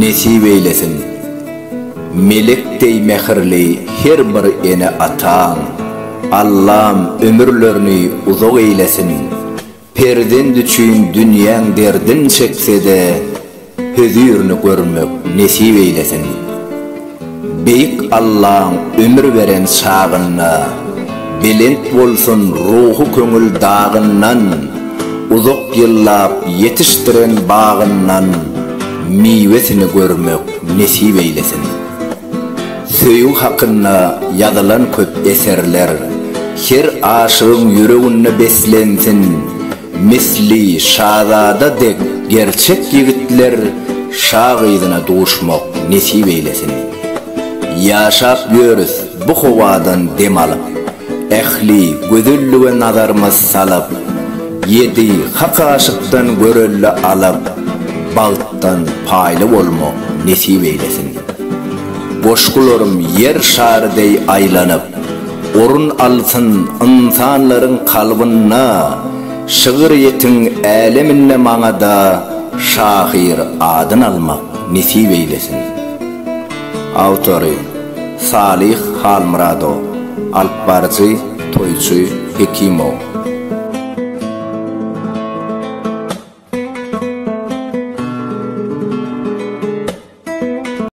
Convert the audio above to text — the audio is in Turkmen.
nesip eýlesin. Melek deý mähirli her bir ene-ataň, Allam ömürlerini uzak eýlesin. Perzent üçin dünýäň derdin çekse-de, Hözirini görmek nesip eýlesin. Beýik Allaň ömür beren çagynda, Belent bolsun ruhy köňül dagyndan, Uzak ýyllap ýetişdiren bagyndan, Miwesini görmek nesip eýlesin. Söýgi hakynda ýazylan köp eserler, Her aşygyň ýüreginde beslensin, Misli şazada dek gerçek ýigitler Şa gyzyna duşmak nesip eýlesin. Ýaşap ýörüs bu howadan dem alyp, Ähli gözellige nazarymyz salyp, Ýedi hak aşykdan görelde alyp, Bagtdan paýly bolmak nesip eýlesin. Goşgularym ýer şary deý aýlanyp, Orun alsyn ynsanlaryň kalbynda, Şygryýetiň äleminde maňa-da Şahyr adyn almak nesip eýlesin. Awtory, Salyh Halmyradow, Alypbaryjy, Toýçy Hekimow.